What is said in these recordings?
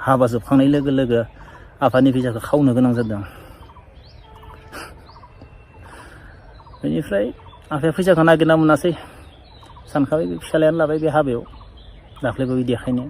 हाबा जोबखांनाय लोगो लोगो आफानि फैसाखौ खावनो गोनां जादों। बेनिफ्राय आफाया फैसाखौ नागिरना मोनासै सानखाबाय बे फिसालायानो लाबाय बे हाबायाव दाख्लैबो बिदि देखायनो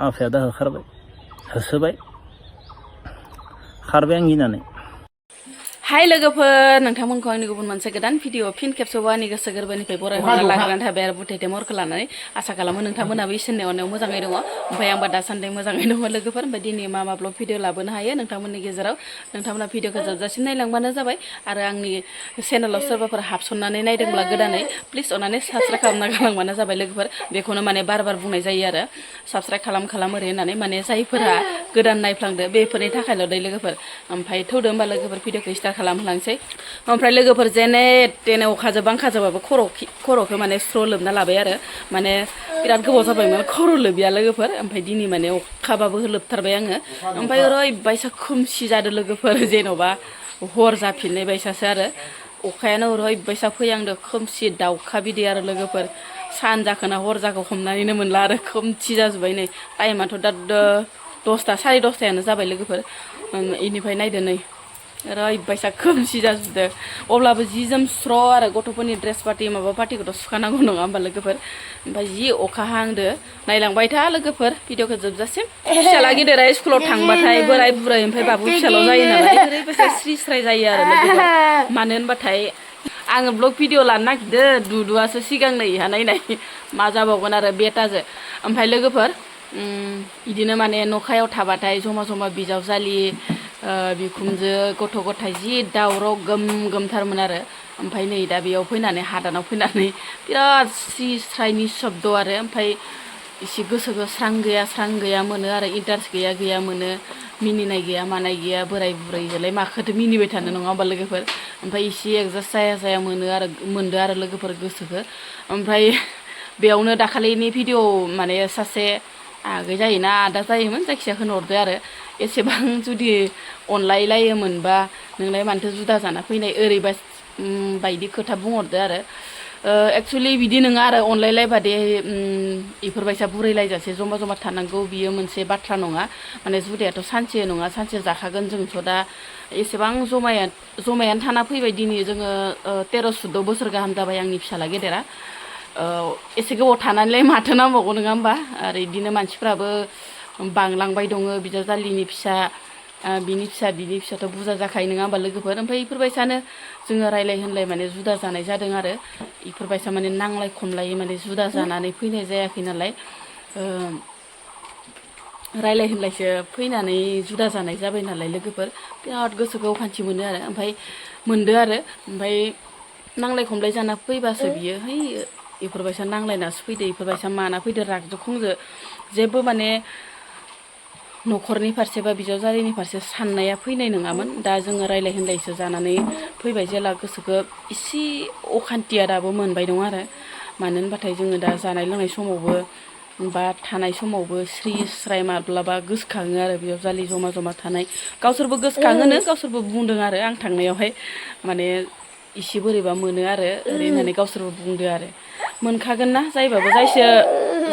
आफाया दा होखारबाय होसोबाय खारबाय आं गिनानै। हाय लोगोफोर नोंथांमोनखौ आंनि गुबुन मोनसे गोदान भिडिअ फिन खेबसेबाव आंनि गोसो गोरबोनिफ्राय बरायहरना लाग्रोनानै थाबाय आरो बुथेथे महरखौ लानानै आसा खालामो नोंथांमोनाबो इसोरनि अननायाव मोजाङै दङ। ओमफ्राय आंबो दासान्दि मोजाङै दङ लोगोफोर। ओमफ्राय दिनै मा ब्लग भिडिअ लाबोनो हायो नोंथांमोननि गेजेराव नोंथांमोना भिडिअखौ जोबजासिम नायलांबानो जाबाय आरो आंनि चेनेलाव सोरबाफोर हाबसननानै नायदोंब्ला गोदानै प्लिज अननानै साबस्क्राइब खालामना गालांबानो जाबाय लोगोफोर। बेखौनो माने बार बुंनाय जायो आरो साबस्क्राइब खालाम ओरै होननानै माने जायफोरा गोदान नायफ्लांदो बेफोरनि थाखायल' दै लोगोफोर। ओमफ्राय थौदो होमबा लोगोफोर भिडिअखौ स्टार्ट खालामहोलांसै। ओमफ्राय लोगोफोर जेने तेने अखाजों बांखाजोंबाबो खर'खौ माने स्र' लोबना लाबाय आरो माने बिराद गोबाव जाबायमोन खर' लोबिया लोगोफोर। ओमफ्राय दिनै माने अखाबाबो लोबथारबाय आङो। ओमफ्राय ओरैबायसा खोमसि जादों लोगोफोर जेन'बा हर जाफिननाय बायसासो आरो अखायानो ओरैबायसा फैहांदो खोमसि दाउखा बिदै आरो लोगोफोर। सान जाखोना हर जाखो हमनानैनो मोनला आरो खोमसि जाजोब्बाय नै टाइमाथ' दा 10ता साराय 10तायानो जाबाय लोगोफोर। इनिफ्राय नायदो नै ओरैबायसा खोमसि जाजोबदों अब्लाबो जि जोम स्र' आरो गथ'फोरनि ड्रेस पार्टि माबा पार्टिखौथ' सुखानांगौ नङा होमबा लोगोफोर। ओमफ्राय जि अखा हांदो नायलांबाय था लोगोफोर भिडिअखौ जोबजासिम। फिसाला गिदिरा स्कुलाव थांबाथाय बोराय बुरै ओमफ्राय बाबु फिसाल' जायो नालाय ओरैबायसा स्रि स्राय जायो आरो लोगोफोर। मानो होनबाथाय आङो ब्लग भिडिअ लानो नागिरदों दुदुआसो सिगांनो इहा नायनाय मा जाबावगोन आरो बेटाजो। ओमफ्राय लोगोफोर बिदिनो माने न'खायाव थाबाथाय जमा जमा बिजावजालि बिखुमजो गथ' गथाय जि दावराव गोम गोमथारमोन आरो। ओमफ्राय नै दा बेयाव फैनानै हादानाव फैनानै बिराद स्रि स्रायनि शब्द आरो ओमफ्राय एसे गोसोखौ स्रां गैया मोनो आरो इन्टारेस्ट गैया मोनो। मिनिनाय गैया मानाय गैया बोराय बुरैजोंलाय माखोथो मिनिबाय थानो नङा होमबा लोगोफोर। ओमफ्राय एसे एडजास्ट जाया मोनदो आरो लोगोफोर गोसोखो। ओमफ्राय बेयावनो दाखालिनि भिडिअ माने सासे आगै जायोना आदा जायोमोन जायखिजाया होनहरदो आरो एसेबां जुदि अनलायलायोमोनबा नोंलाय मानोथो जुदा जाना फैनाय बायदि खोथा बुंहरदो आरो। एक्सुवेलि बिदि नङा आरो अनलायलायबादि इफोरबायसा बुरैलायजासे जमा जमा थानांगौ बियो मोनसे बाथ्रा नङा। माने जुदायाथ' सानसे नङा सानसे जाखागोन। जोंथ' दा एसेबां जमायानो थाना फैबाय दिनै जोङो 13-14 बोसोर गाहाम जाबाय आंनि फिसाला गेदेरा। एसे गोबाव थानानैलाय माथो नांबावगौ नङा होमबा। आरो बिदिनो मानसिफ्राबो बांलांबाय दङ बिजावजालिनि फिसा बिनि फिसाथ' बुरजा जाखायो नङा होमबा लोगोफोर। ओमफ्राय इफोरबायसानो जोङो रायलाय होनलाय माने जुदा जानाय जादों आरो इफोरबायसा माने नांलाय खमलायै माने जुदा जानानै फैनाय जायाखै नालाय रायलाय होनलायसो फैनानै जुदा जानाय जाबाय नालाय लोगोफोर। बिराद गोसोखौ अखान्थि मोनो आरो ओमफ्राय नांलाय खमलाय जाना फैबासो बियो है इफोरबायसा नांलायनासो फैदो इफोरबायसा माना फैदो रागजो खंजो जेबो माने न'खरनि फारसे बा बिजावजालिनि फारसे साननाया फैनाय नङामोन। दा जोङो रायलाय होनलायसो जानानै फैबाय जेला गोसोखौ इसे अखान्थिया दाबो मोनबाय दं आरो। मानो होनबाथाय जोङो दा जानाय लोंनाय समावबो बा थानाय समावबो स्रि स्राय माब्लाबा गोसोखाङो आरो बिजावजालि जमा जमा थानाय। गावसोरबो गोसोखाङोनो गावसोरबो बुंदों आरो आं थांनायावहाय माने इसे बोरैबा मोनो आरो ओरै होननानै गावसोरबो बुंदो आरो। मोनखागोन ना जायबाबो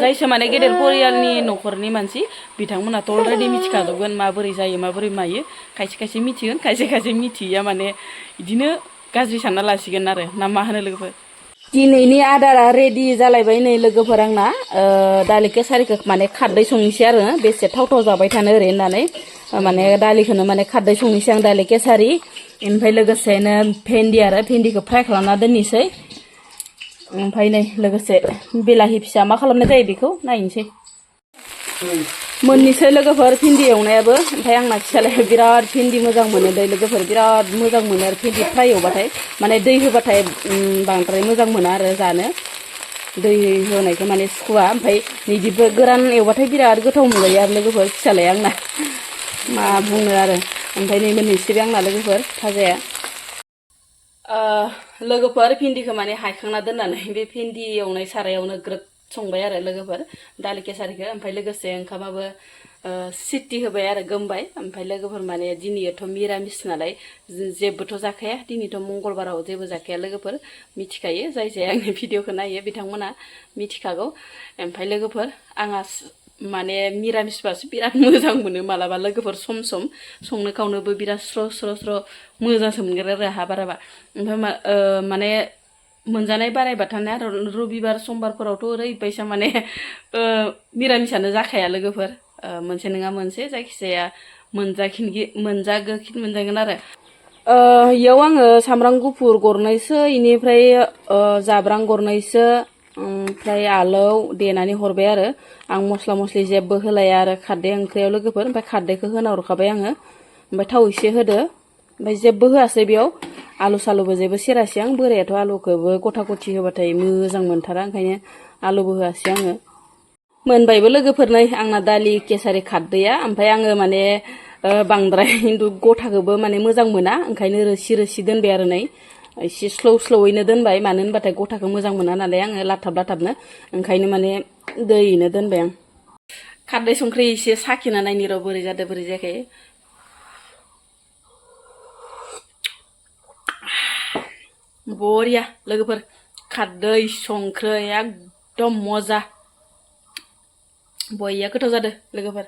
जायसो माने गेदेर परियालनि न'खरनि मानसि बिथांमोनाथ' अलरेडि मिथिखाजोबगोन माबोरै जायो माबोरै मायो। खायसे मिथिगोन खायसे मिथियैया माने बिदिनो गाज्रि सानना लासिगोन आरो ना मा होनो लोगोफोर। दिनैनि आदारा रेडि जालायबाय नै लोगोफोर आंना दालि केसारिखौ माने खारदै संनोसै आरो बेसे थाव जाबाय थानो ओरै होननानै माने दालिखौनो माने खारदै संनोसै आं दालि केसारि। ओमफ्राय लोगोसेनो भेन्दिखौ फ्राय खालामना दोननोसै। ओमफ्राय नै लोगोसे बिलाहि फिसा मा खालामनाय जायो बेखौ नायनोसै। मोननैसो लोगोफोर भिन्दि एवनायाबो। ओमफ्राय आंना फिसालाया बिराद भिन्दि मोजां मोनो दै लोगोफोर बिराद मोजां मोनो आरो भिन्दि फ्राय एवबाथाय माने दै होबाथाय बांद्राय मोजां मोना आरो जानो दै होनायखौ माने सुखुवा। ओमफ्राय बिदिबो गोरान एवबाथाय बिराद गोथाव मोनजायो आरो लोगोफोर फिसालाया आंना मा बुंनो आरो। ओमफ्राय नै मोननैसो आंना लोगोफोर भाजाया। लोगोफोर भिन्दिखौ माने हायखांना दोननानै बे भिन्दि एवनाय सारायावनो ग्रोब संबाय आरो लोगोफोर दालि केसारिखौ। ओमफ्राय लोगोसे ओंखामाबो सिटी होबाय आरो गोमबाय। ओमफ्राय लोगोफोर माने दिनैथ' मिरामिस नालाय जेबोथ' जाखाया दिनैथ' मंगलबाराव जेबो जाखाया लोगोफोर मिथिखायो। जाय आंनि भिडिअखौ नायो बिथांमोना मिथिखागौ। ओमफ्राय लोगोफोर आंहा माने मिरामिसबासो बिराद मोजां मोनो मालाबा लोगोफोर सम सम संनो खावनोबो बिराद स्र' मोजांसो मोनगोन आरो हा बाराबा ओमफ्राय माने मोनजानाय बारायबाथाय आरो रबिबार समबारफोरावथ' ओरैबायसा माने मिरामिसानो जाखाया लोगोफोर मोनसे नङा मोनसे जायखिजाया मोनजागोखिन मोनजागोन आरो इयाव आङो सामब्राम गुफुर गरनैसो इनिफ्राय जाब्रां गरनैसो ओमफ्राय आलौ देनानै हरबाय आरो आं मस्ला मस्लि जेबो होलाया आरो खारदै ओंख्रियाव लोगोफोर ओमफ्राय खारदैखौ होना हरखाबाय आङो ओमफ्राय थाव एसे होदो ओमफ्राय जेबो होआसै बेयाव आलु सालुबो जेबो सेरासै आं बोरायाथ' आलुखौबो गथा गथि होबाथाय मोजां मोनथारा ओंखायनो आलुबो होआसै आङो मोनबायबो लोगोफोर नै आंना दालि केसारि खारदैया ओमफ्राय आङो माने बांद्राय गथाखौबो माने मोजां मोना ओंखायनो रोसि दोनबाय आरो नै एसे स्ल'यैनो दोनबाय मानो होनबाथाय गथाखौ मोजां मोना नालाय आङो लाथाबनो ओंखायनो माने दैयैनो दोनबाय आं खारदै संख्रि एसे साखिना नायनि र' बोरै जादों बोरै जायाखै बरिया लोगोफोर खारदै संख्रै एकदम मजा बया गोथाव जादों लोगोफोर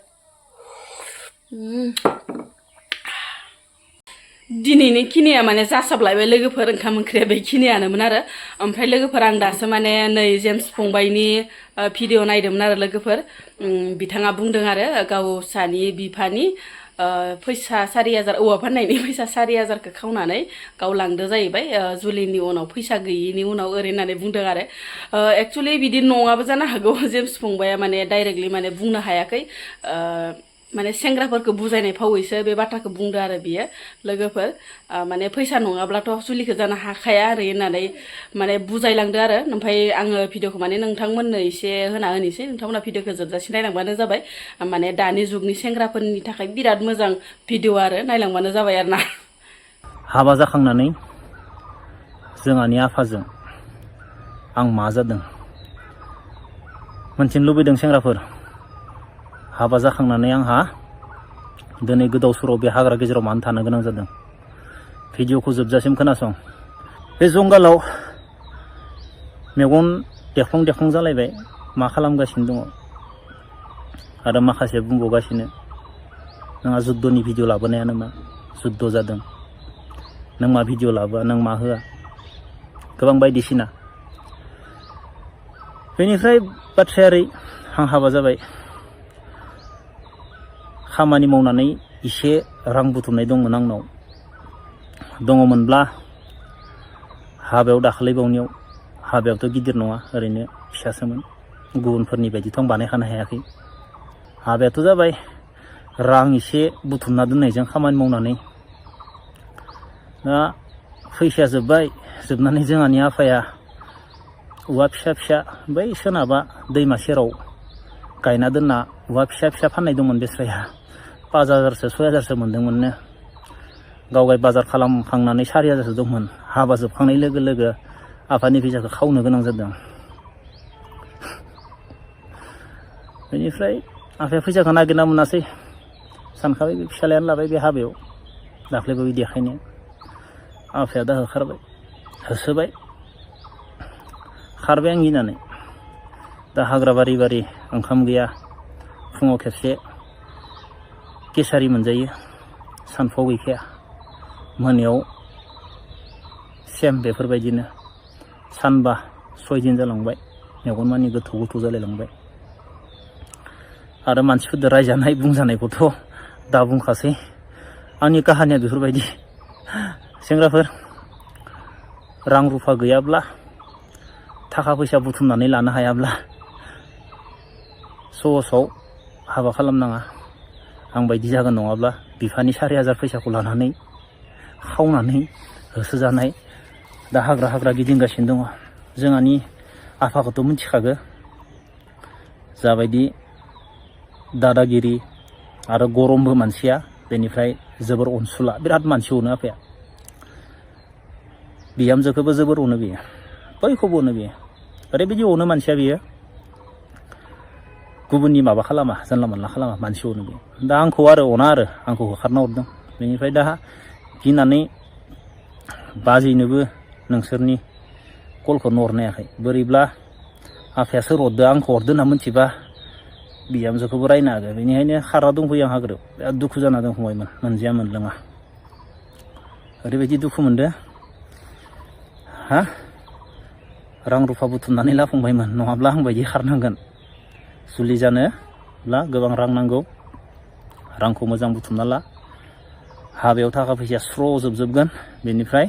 दिनैनि खिनिया माने जासाबलायबाय लोगोफोर ओंखाम ओंख्रिया बेखिनियानोमोन आरो ओमफ्राय लोगोफोर आं दासो माने नै जेम्स फंबायनि भिडिअ नायदोंमोन आरो लोगोफोर बिथाङा बुंदों आरो गावसानि बिफानि फैसा 4,000 औवा फाननायनि फैसा 4,000खौ खावनानै गाव लांदो जाहैबाय जुलिनि उनाव फैसा गैयिनि उनाव ओरै होननानै बुंदों आरो एक्चुअलि बिदि नङाबो जानो हागौ जेम्स फंबाया माने डाइरेक्टलि माने बुंनो हायाखै माने सेंग्राफोरखौ बुजायनाय फावैसो बे बाथ्राखौ बुंदो आरो बियो लोगोफोर माने फैसा नङाब्लाथ' जुलिखौ जानो हाखाया आरो होननानै माने बुजायलांदो आरो ओमफ्राय आङो भिडिअखौ माने नोंथांमोननो एसे होना होनोसै नोंथांमोना भिडिअखौ जोबजासिम नायलांबानो जाबाय माने दानि जुगनि सेंग्राफोरनि थाखाय बिराद मोजां भिडिअ आरो नायलांबानो जाबाय आरो ना हाबा जाखांनानै जोंहानि आफाजों आं मा जादों मोनथिनो लुबैदों सेंग्राफोर हाबा जाखांनानै आंहा दिनै गोदाव सोराव बे हाग्रा गेजेराव मानो थानो गोनां जादों भिडिअखौ जोबजासिम खोनासं बे जंगालाव मेगन देख्लं जालायबाय मा खालामगासिनो दङ आरो माखासे बुंबावगासिनो नोंहा जुद्धनि भिडिअ लाबोनायानो मा जुद्ध जादों नों मा भिडिअ लाबोआ नों मा होआ गोबां बायदिसिना बेनिफ्राय बाथ्राया ओरै आं हाबा जाबाय खामानि मावनानै एसे रां बुथुमनाय दंमोन आंनाव दङमोनब्ला हाबायाव दाखालिबावनियाव हाबायावथ' गिदिर नङा ओरैनो फिसासोमोन गुबुनफोरनि बायदिथ' आं बानायखानो हायाखै हाबायाथ' जाबाय रां एसे बुथुमना दोननायजों खामानि मावनानै दा फैसाया जोबनानै जोंहानि आफाया औवा फिसा बै सोनाबा दैमा सेराव गायना दोनना औवा फिसा फाननाय दंमोन बेस्राया 5,000सो 6,000सो मोनदोंमोननो गावगाय बाजार खालामखांनानै 4,000सो दंमोन हाबा जोबखांनाय लोगो लोगो आफानि फैसाखौ खावनो गोनां जादों बेनिफ्राय आफाया फैसाखौ नागिरना मोनासै सानखाबाय बे फिसालायानो लाबाय बे हाबायाव दाख्लैबो बिदि देखायनो आफाया दा होसोबाय खारबाय आं गिनानै दा हाग्रा बारि ओंखाम गैया फुङाव खेबसे केसारि मोनजायो सानफुआव गैखाया मोनायाव सेम बेफोरबायदिनो सानबा 6 दिन जालांबाय मेगन मानि गोथौ जालायलांबाय आरो मानसिफोरजों रायजानाय बुंजानायखौथ' दा बुंखासै आंनि काहानिया बेफोरबायदि सेंग्राफोर रां रुफा गैयाब्ला थाखा फैसा बुथुमनानै लानो हायाब्ला सहसाव हाबा खालामनाङा आं बायदि जागोन नङाब्ला बिफानि 4,000 फैसाखौ लानानै खावनानै होसोजानाय दा हाग्रा गिदिंगासिनो दङ जोंहानि आफाखौथ' मिथिखागो जाबायदि दादागिरि आरो गरमबो मानसिया बेनिफ्राय जोबोर अनसुला बिराद मानसि अनो आफाया बिहामजोखौबो जोबोर अनो बियो बयखौबो अनो बियो ओरैबायदि अनो मानसिया बियो गुबुननि माबा खालामा जानला मोनला खालामा मानसि अनो बियो दा आंखौ आरो अना आरो आंखौ होखारना हरदों बेनिफ्राय दा गिनानै बाजैनोबो नोंसोरनि कलखौ हरनो हायाखै बोरैब्ला आफायासो हरदो आंखौ हरदो होनना मिथिबा बिहामजोखौबो रायनो हागो बेनिखायनो खारा दंफैयो आं हाग्रायाव बिराद दुखु जाना दंफैयोमोन मोनजाया मोनलोङा ओरैबायदि दुखु मोनदो हा रां रुफा बुथुमनानै लाफुंबायमोन नङाब्ला आं बायदि खारनांगोन जुलि जानोब्ला गोबां रां नांगौ रांखौ मोजां बुथुमना ला हाबायाव थाखा फैसा स्र' जोबजोबगोन बेनिफ्राय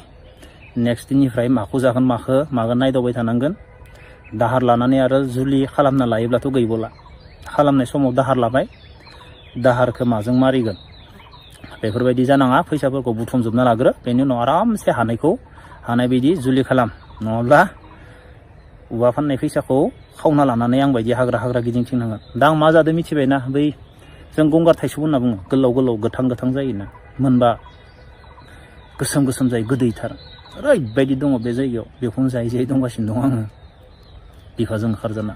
नेक्स्ट दिननिफ्राय माखौ जागोन मागोन नायदावबाय थानांगोन दाहार लानानै आरो जुलि खालामना लायोब्लाथ' गैबावला खालामनाय समाव दाहार लाबाय दाहारखौ माजों मारिगोन बेफोरबायदि जानाङा फैसाफोरखौ बुथुमजोबना लाग्रो बेनि उनाव आरामसे हानाय बायदि जुलि खालाम नङाब्ला औवा फाननाय फैसाखौ खावना लानानै आं बायदि हाग्रा गिदिंथिंनांगोन दा आं मा जादों मिथिबायना बै जों गंगार थाइसुब होनना बुङो गोलाव गोथां जायोना मोनबा गोसोम जायो गोदैथार ओरैबायदि दङ बे जायगायाव बेखौनो जायै दंगासिनो दं आङो बिफाजों ओंखारजाना